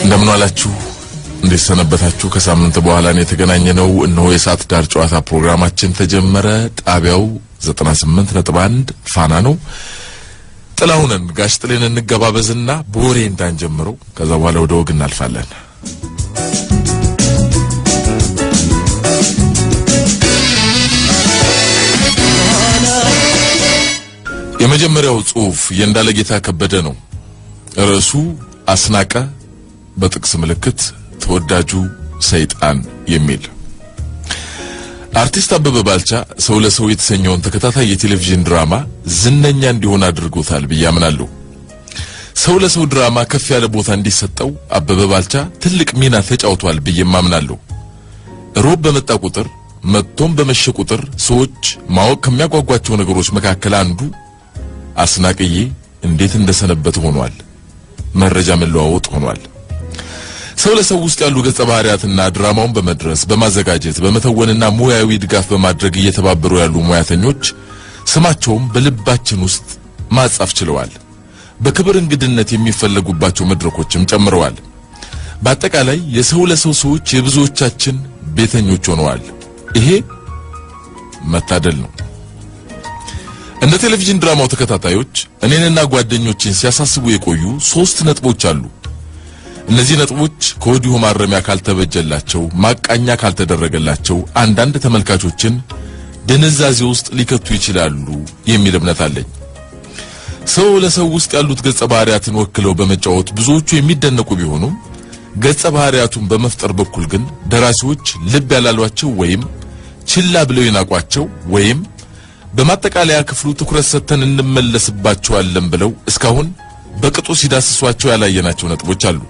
እንደምን ዋላችሁ? እንዴት ሰነበታችሁ? ከሳምንት በኋላ ነው የተገናኘነው። እነሆ የሰዓት ዳር ጨዋታ ፕሮግራማችን ተጀመረ። ጣቢያው 98.1 ፋና ነው። ጥላሁንን ጋሽ ጥሌን እንገባበዝና በወሬ እንዳንጀምረው ከዛ በኋላ ወደ ወግ እናልፋለን። የመጀመሪያው ጽሑፍ የእንዳለጌታ ከበደ ነው። ርዕሱ አስናቀ በጥቅስ ምልክት ተወዳጁ ሰይጣን የሚል። አርቲስት አበበ ባልቻ ሰው ለሰው የተሰኘውን ተከታታይ የቴሌቪዥን ድራማ ዝነኛ እንዲሆን አድርጎታል ብዬ አምናለሁ። ሰው ለሰው ድራማ ከፍ ያለ ቦታ እንዲሰጠው አበበ ባልቻ ትልቅ ሚና ተጫውቷል ብዬ አምናለሁ። ሮብ በመጣ ቁጥር መጥቶም በመሸ ቁጥር ሰዎች ማወቅ ከሚያጓጓቸው ነገሮች መካከል አንዱ አስናቅዬ እንዴት እንደሰነበት ሆኗል። መረጃ መለዋወጥ ሆኗል። ሰው ለሰው ውስጥ ያሉ ገጸ ባህሪያትና ድራማውን በመድረስ በማዘጋጀት በመተወንና ሙያዊ ድጋፍ በማድረግ እየተባበሩ ያሉ ሙያተኞች ስማቸውም በልባችን ውስጥ ማጻፍ ችለዋል። በክብር እንግድነት የሚፈለጉባቸው መድረኮችም ጨምረዋል። በአጠቃላይ የሰው ለሰው ሰዎች የብዙዎቻችን ቤተኞች ሆነዋል። ይሄ መታደል ነው። እንደ ቴሌቪዥን ድራማው ተከታታዮች እኔንና ጓደኞቼን ሲያሳስቡ የቆዩ ሶስት ነጥቦች አሉ። እነዚህ ነጥቦች ከወዲሁ ማረሚያ ካልተበጀላቸው፣ ማቃኛ ካልተደረገላቸው አንዳንድ ተመልካቾችን ድንዛዜ ውስጥ ሊከቱ ይችላሉ የሚል እምነት አለኝ። ሰው ለሰው ውስጥ ያሉት ገጸ ባህሪያትን ወክለው በመጫወት ብዙዎቹ የሚደነቁ ቢሆኑም ገጸ ባህሪያቱን በመፍጠር በኩል ግን ደራሲዎች ልብ ያላሏቸው ወይም ችላ ብለው የናቋቸው ወይም በማጠቃለያ ክፍሉ ትኩረት ሰጥተን እንመለስባቸዋለን ብለው እስካሁን በቅጡ ሲዳስሷቸው ያላየናቸው ነጥቦች አሉ።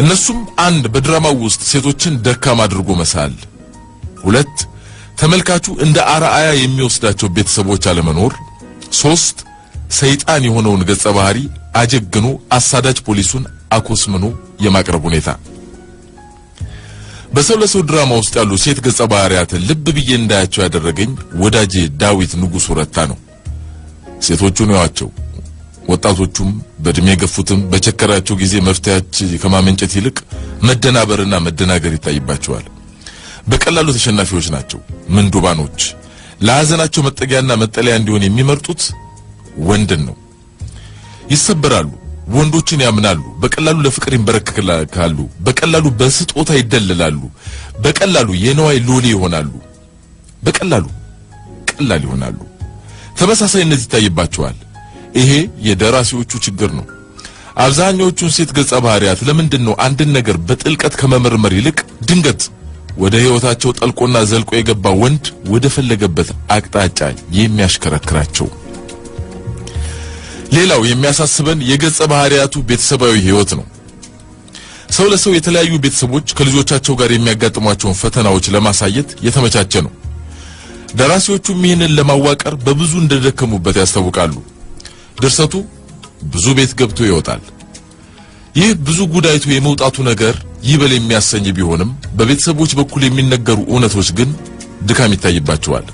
እነሱም አንድ፣ በድራማው ውስጥ ሴቶችን ደካማ አድርጎ መሳል፣ ሁለት፣ ተመልካቹ እንደ አርአያ የሚወስዳቸው ቤተሰቦች አለመኖር፣ ሶስት፣ ሰይጣን የሆነውን ገጸ ባህሪ አጀግኖ አሳዳጅ ፖሊሱን አኮስምኖ የማቅረብ ሁኔታ። በሰው ለሰው ድራማ ውስጥ ያሉ ሴት ገጸ ባህሪያትን ልብ ብዬ እንዳያቸው ያደረገኝ ወዳጄ ዳዊት ንጉሱ ረታ ነው። ሴቶቹን ያዋቸው፣ ወጣቶቹም በእድሜ የገፉትም በቸከራቸው ጊዜ መፍትሄያች ከማመንጨት ይልቅ መደናበርና መደናገር ይታይባቸዋል። በቀላሉ ተሸናፊዎች ናቸው። ምንዱባኖች ለሐዘናቸው መጠጊያና መጠለያ እንዲሆን የሚመርጡት ወንድን ነው። ይሰበራሉ። ወንዶችን ያምናሉ። በቀላሉ ለፍቅር ይንበረከካሉ። በቀላሉ በስጦታ ይደለላሉ። በቀላሉ የነዋይ ሎሌ ይሆናሉ። በቀላሉ ቀላል ይሆናሉ። ተመሳሳይነት ይታይባቸዋል። ይሄ የደራሲዎቹ ችግር ነው። አብዛኛዎቹን ሴት ገጸ ባህሪያት ለምንድን ነው አንድን ነገር በጥልቀት ከመመርመር ይልቅ ድንገት ወደ ሕይወታቸው ጠልቆና ዘልቆ የገባ ወንድ ወደ ፈለገበት አቅጣጫ የሚያሽከረክራቸው? ሌላው የሚያሳስበን የገጸ ባህሪያቱ ቤተሰባዊ ሕይወት ነው። ሰው ለሰው የተለያዩ ቤተሰቦች ከልጆቻቸው ጋር የሚያጋጥሟቸውን ፈተናዎች ለማሳየት የተመቻቸ ነው። ደራሲዎቹም ይህንን ለማዋቀር በብዙ እንደደከሙበት ያስታውቃሉ። ድርሰቱ ብዙ ቤት ገብቶ ይወጣል። ይህ ብዙ ጉዳይቱ የመውጣቱ ነገር ይበል የሚያሰኝ ቢሆንም በቤተሰቦች በኩል የሚነገሩ እውነቶች ግን ድካም ይታይባቸዋል።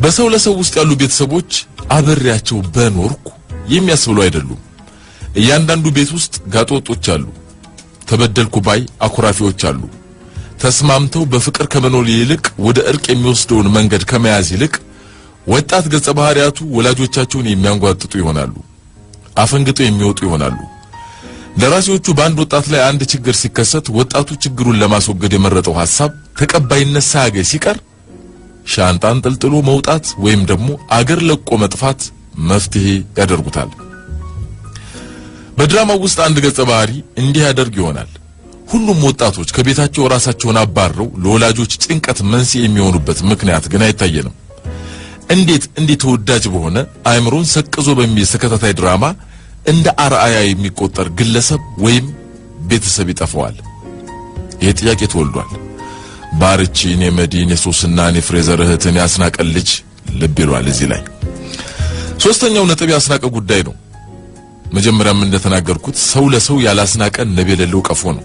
በሰው ለሰው ውስጥ ያሉ ቤተሰቦች አብሬያቸው በኖርኩ የሚያስብሉ አይደሉም። እያንዳንዱ ቤት ውስጥ ጋጠወጦች አሉ። ተበደልኩ ባይ አኩራፊዎች አሉ። ተስማምተው በፍቅር ከመኖር ይልቅ ወደ እርቅ የሚወስደውን መንገድ ከመያዝ ይልቅ ወጣት ገጸ ባህሪያቱ ወላጆቻቸውን የሚያንጓጥጡ ይሆናሉ። አፈንግጠው የሚወጡ ይሆናሉ። ደራሲዎቹ በአንድ ወጣት ላይ አንድ ችግር ሲከሰት ወጣቱ ችግሩን ለማስወገድ የመረጠው ሐሳብ ተቀባይነት ሳያገኝ ሲቀር ሻንጣን ጠልጥሎ መውጣት ወይም ደግሞ አገር ለቆ መጥፋት መፍትሄ ያደርጉታል። በድራማው ውስጥ አንድ ገጸ ባህሪ እንዲህ ያደርግ ይሆናል። ሁሉም ወጣቶች ከቤታቸው ራሳቸውን አባረው ለወላጆች ጭንቀት መንስኤ የሚሆኑበት ምክንያት ግን አይታየንም። እንዴት እንዲህ ተወዳጅ በሆነ አእምሮን ሰቅዞ በሚይዝ ተከታታይ ድራማ እንደ አርአያ የሚቆጠር ግለሰብ ወይም ቤተሰብ ይጠፋዋል? ይሄ ጥያቄ ተወልዷል። ባርቺን፣ የመዲን፣ የሶስናን፣ የፍሬዘር እህትን ያስናቀን ልጅ ልብ ይሏል እዚህ ላይ። ሶስተኛው ነጥብ ያስናቀ ጉዳይ ነው። መጀመሪያም እንደተናገርኩት ሰው ለሰው ያላስናቀን ንብ የሌለው ቀፎ ነው።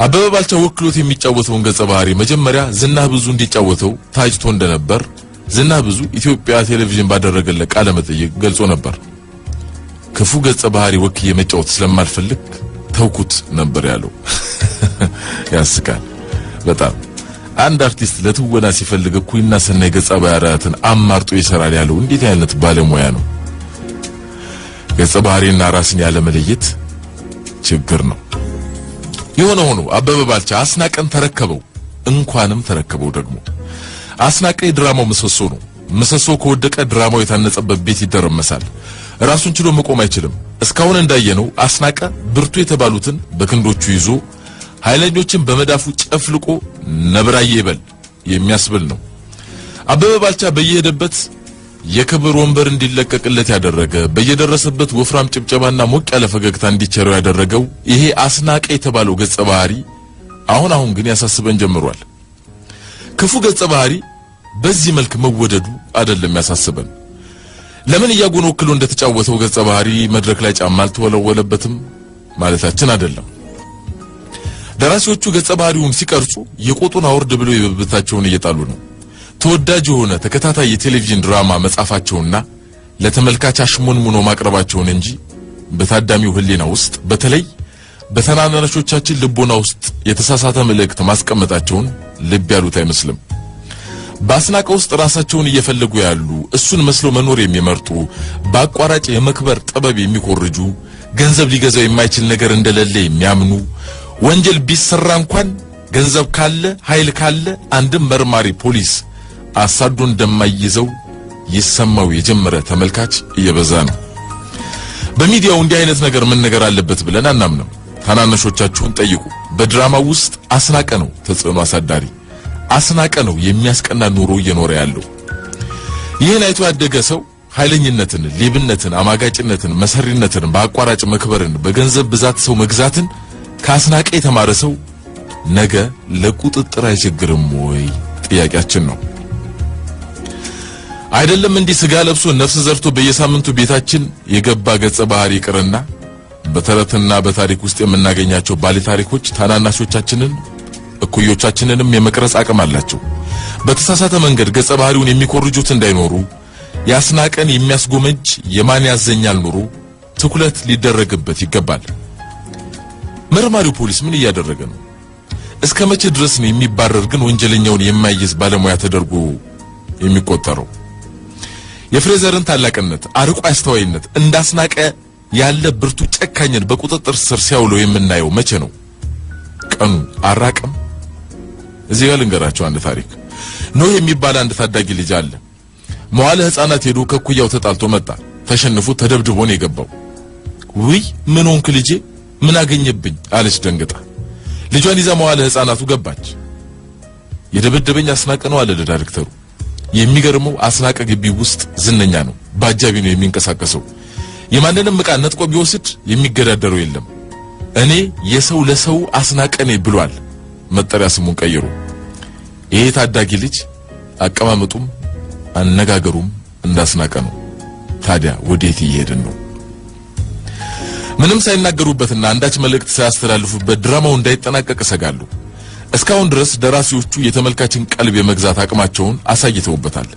አበበ ባልቻ ወክሎት የሚጫወተውን ገጸ ባህሪ መጀመሪያ ዝናህ ብዙ እንዲጫወተው ታጭቶ እንደነበር ዝናህ ብዙ ኢትዮጵያ ቴሌቪዥን ባደረገለት ቃለ መጠይቅ ገልጾ ነበር። ክፉ ገጸ ባህሪ ወክዬ መጫወት ስለማልፈልግ ተውኩት ነበር ያለው። ያስቃል በጣም። አንድ አርቲስት ለትወና ሲፈልግ እኩይና ሰናይ ገጸ ባህሪያትን አማርጦ ይሰራል ያለው እንዴት አይነት ባለሙያ ነው? ገጸ ባህሪና ራስን ያለመለየት ችግር ነው። የሆነ ሆኖ አበበ ባልቻ አስናቀን ተረከበው። እንኳንም ተረከበው። ደግሞ አስናቀ የድራማው ምሰሶ ነው። ምሰሶ ከወደቀ ድራማው የታነጸበት ቤት ይደረመሳል። ራሱን ችሎ መቆም አይችልም። እስካሁን እንዳየነው አስናቀ ብርቱ የተባሉትን በክንዶቹ ይዞ ኃይለኞችን በመዳፉ ጨፍልቆ ነብራዬ ይበል የሚያስብል ነው። አበበ ባልቻ በየሄደበት የክብር ወንበር እንዲለቀቅለት ያደረገ፣ በየደረሰበት ወፍራም ጭብጨባና ሞቅ ያለ ፈገግታ እንዲቸረው ያደረገው ይሄ አስናቀ የተባለው ገጸ ባህሪ አሁን አሁን ግን ያሳስበን ጀምሯል። ክፉ ገጸ ባህሪ በዚህ መልክ መወደዱ አይደለም ያሳስበን። ለምን እያጎን ወክሎ እንደተጫወተው ገጸ ባህሪ መድረክ ላይ ጫማ አልተወለወለበትም ማለታችን አይደለም። ደራሲዎቹ ገጸ ባህሪውን ሲቀርጹ የቆጡን አውርድ ብለው የብብታቸውን እየጣሉ ነው። ተወዳጅ የሆነ ተከታታይ የቴሌቪዥን ድራማ መጻፋቸውና ለተመልካች አሽሞንሙኖ ማቅረባቸውን እንጂ በታዳሚው ሕሊና ውስጥ በተለይ በተናናሾቻችን ልቦና ውስጥ የተሳሳተ መልእክት ማስቀመጣቸውን ልብ ያሉት አይመስልም። በአስናቀ ውስጥ ራሳቸውን እየፈለጉ ያሉ፣ እሱን መስሎ መኖር የሚመርጡ፣ በአቋራጭ የመክበር ጥበብ የሚኮርጁ፣ ገንዘብ ሊገዛው የማይችል ነገር እንደሌለ የሚያምኑ፣ ወንጀል ቢሰራ እንኳን ገንዘብ ካለ ኃይል ካለ አንድም መርማሪ ፖሊስ አሳዶ እንደማይይዘው ይሰማው የጀመረ ተመልካች እየበዛ ነው። በሚዲያው እንዲህ አይነት ነገር ምን ነገር አለበት ብለን አናምንም። ታናናሾቻችሁን ጠይቁ። በድራማው ውስጥ አስናቀ ነው ተጽዕኖ አሳዳሪ። አስናቀ ነው የሚያስቀና ኑሮ እየኖረ ያለው። ይህን አይቶ ያደገ ሰው ኃይለኝነትን፣ ሌብነትን፣ አማጋጭነትን፣ መሰሪነትን፣ በአቋራጭ መክበርን፣ በገንዘብ ብዛት ሰው መግዛትን ከአስናቀ የተማረ ሰው ነገ ለቁጥጥር አይቸግርም ወይ? ጥያቄያችን ነው። አይደለም እንዲህ ስጋ ለብሶ ነፍስ ዘርቶ በየሳምንቱ ቤታችን የገባ ገጸ ባህሪ ይቅርና በተረትና በታሪክ ውስጥ የምናገኛቸው ባለ ታሪኮች ታናናሾቻችንን እኩዮቻችንንም የመቅረጽ አቅም አላቸው። በተሳሳተ መንገድ ገጸ ባህሪውን የሚኮርጁት እንዳይኖሩ ያስናቀን የሚያስጎመጅ የማን ያዘኛል ኑሮ ትኩረት ሊደረግበት ይገባል። መርማሪው ፖሊስ ምን እያደረገ ነው? እስከ መቼ ድረስ ነው የሚባረር ግን ወንጀለኛውን የማይይዝ ባለሙያ ተደርጎ የሚቆጠረው? የፍሬዘርን ታላቅነት፣ አርቆ አስተዋይነት እንዳስናቀ ያለ ብርቱ ጨካኝን በቁጥጥር ስር ሲያውለው የምናየው መቼ ነው? ቀኑ አራቅም? እዚህ ጋር ልንገራቸው አንድ ታሪክ። ኖህ የሚባል አንድ ታዳጊ ልጅ አለ። መዋለ ሕፃናት ሄዶ ከኩያው ተጣልቶ መጣ። ተሸንፎ ተደብድቦ ነው የገባው። ውይ ምን ሆንክ ልጄ? ምን አገኘብኝ? አለች ደንግጣ። ልጇን ይዛ መዋለ ሕፃናቱ ገባች። የደበደበኝ አስናቀ ነው አለ ለዳይሬክተሩ። የሚገርመው አስናቀ ግቢ ውስጥ ዝነኛ ነው። በአጃቢ ነው የሚንቀሳቀሰው። የማንንም ዕቃ ነጥቆ ቢወስድ የሚገዳደረው የለም። እኔ የሰው ለሰው አስናቀ ነኝ ብሏል መጠሪያ ስሙን ቀይሮ። ይሄ ታዳጊ ልጅ አቀማመጡም አነጋገሩም እንዳስናቀ ነው። ታዲያ ወዴት እየሄድን ነው? ምንም ሳይናገሩበትና አንዳች መልእክት ሳያስተላልፉበት ድራማው እንዳይጠናቀቅ እሰጋለሁ። እስካሁን ድረስ ደራሲዎቹ የተመልካችን ቀልብ የመግዛት አቅማቸውን አሳይተውበታል።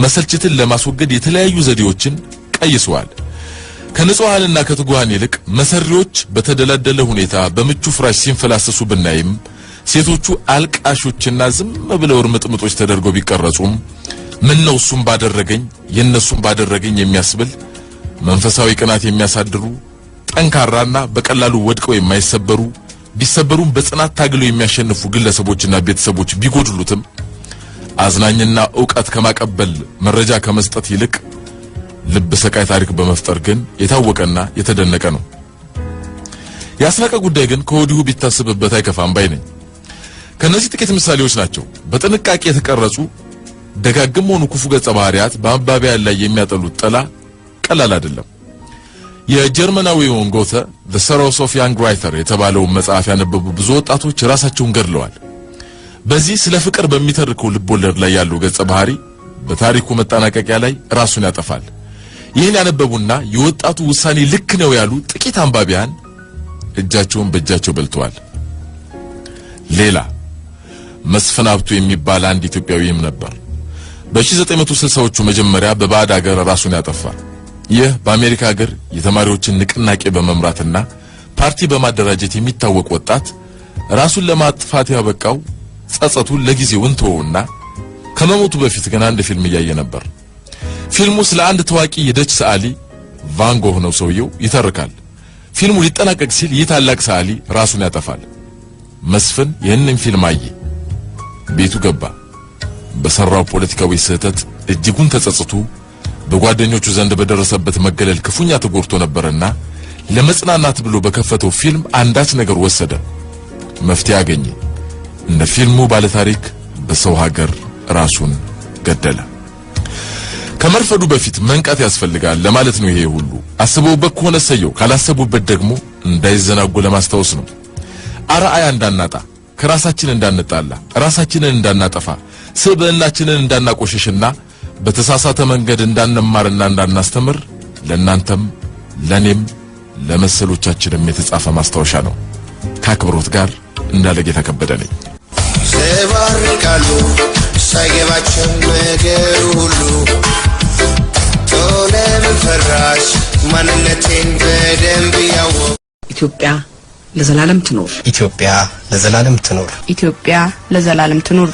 መሰልቸትን ለማስወገድ የተለያዩ ዘዴዎችን ቀይሰዋል። ከንጹሃንና ከትጉሃን ይልቅ መሰሪዎች በተደላደለ ሁኔታ በምቹ ፍራሽ ሲንፈላሰሱ ብናይም፣ ሴቶቹ አልቃሾችና ዝም ብለው እርምጥምጦች ተደርገው ቢቀረጹም፣ ምን ነው እሱም ባደረገኝ የነሱም ባደረገኝ የሚያስብል መንፈሳዊ ቅናት የሚያሳድሩ፣ ጠንካራና በቀላሉ ወድቀው የማይሰበሩ፣ ቢሰበሩም በጽናት ታግለው የሚያሸንፉ ግለሰቦችና ቤተሰቦች ቢጎድሉትም፣ አዝናኝና ዕውቀት ከማቀበል መረጃ ከመስጠት ይልቅ ልብ ሰቃይ ታሪክ በመፍጠር ግን የታወቀና የተደነቀ ነው። ያስናቀ ጉዳይ ግን ከወዲሁ ቢታሰብበት አይከፋም ባይ ነኝ። ከነዚህ ጥቂት ምሳሌዎች ናቸው። በጥንቃቄ የተቀረጹ ደጋግም ሆኑ ክፉ ገጸ ባህሪያት በአንባቢያን ላይ የሚያጠሉት ጥላ ቀላል አይደለም። የጀርመናዊውን ጎተ The Sorrows of Young Writer የተባለውን መጽሐፍ ያነበቡ ብዙ ወጣቶች ራሳቸውን ገድለዋል። በዚህ ስለ ፍቅር በሚተርከው ልቦለድ ላይ ያለው ገጸ ባህሪ በታሪኩ መጠናቀቂያ ላይ ራሱን ያጠፋል። ይህን ያነበቡና የወጣቱ ውሳኔ ልክ ነው ያሉ ጥቂት አንባቢያን እጃቸውን በእጃቸው በልተዋል። ሌላ መስፍን ሀብቱ የሚባል አንድ ኢትዮጵያዊም ነበር። በ1960ዎቹ መጀመሪያ በባዕድ ሀገር ራሱን ያጠፋ። ይህ በአሜሪካ ሀገር የተማሪዎችን ንቅናቄ በመምራትና ፓርቲ በማደራጀት የሚታወቅ ወጣት ራሱን ለማጥፋት ያበቃው ጸጸቱን ለጊዜው እንተወውና ከመሞቱ በፊት ግን አንድ ፊልም እያየ ነበር። ፊልሙ ስለ አንድ ታዋቂ የደች ሰዓሊ፣ ቫንጎህ ነው ሰውየው፣ ይተርካል። ፊልሙ ሊጠናቀቅ ሲል ይህ ታላቅ ሰዓሊ ራሱን ያጠፋል። መስፍን ይህንን ፊልም አየ። ቤቱ ገባ። በሰራው ፖለቲካዊ ስህተት እጅጉን ተጸጽቶ፣ በጓደኞቹ ዘንድ በደረሰበት መገለል ክፉኛ ተጎድቶ ነበርና ለመጽናናት ብሎ በከፈተው ፊልም አንዳች ነገር ወሰደ። መፍትሄ አገኘ። እንደ ፊልሙ ባለታሪክ በሰው ሀገር ራሱን ገደለ። ከመርፈዱ በፊት መንቃት ያስፈልጋል ለማለት ነው። ይሄ ሁሉ አስበውበት ከሆነ ሰየው፣ ካላሰቡበት ደግሞ እንዳይዘናጉ ለማስታወስ ነው። አርአያ እንዳናጣ፣ ከራሳችን እንዳንጣላ፣ ራሳችንን እንዳናጠፋ፣ ስብዕናችንን እንዳናቆሽሽና በተሳሳተ መንገድ እንዳንማርና እንዳናስተምር ለእናንተም ለኔም ለመሰሎቻችንም የተጻፈ ማስታወሻ ነው። ከአክብሮት ጋር እንዳለጌታ ከበደ ነኝ። ይዘባርቃሉ ሳይገባቸው ነገሩ ሁሉ። ለምን ፈራሽ ማንነቴን በደንብ ያወቅ ኢትዮጵያ ለዘላለም ትኖር። ኢትዮጵያ ለዘላለም ትኖር። ኢትዮጵያ ለዘላለም ትኑር።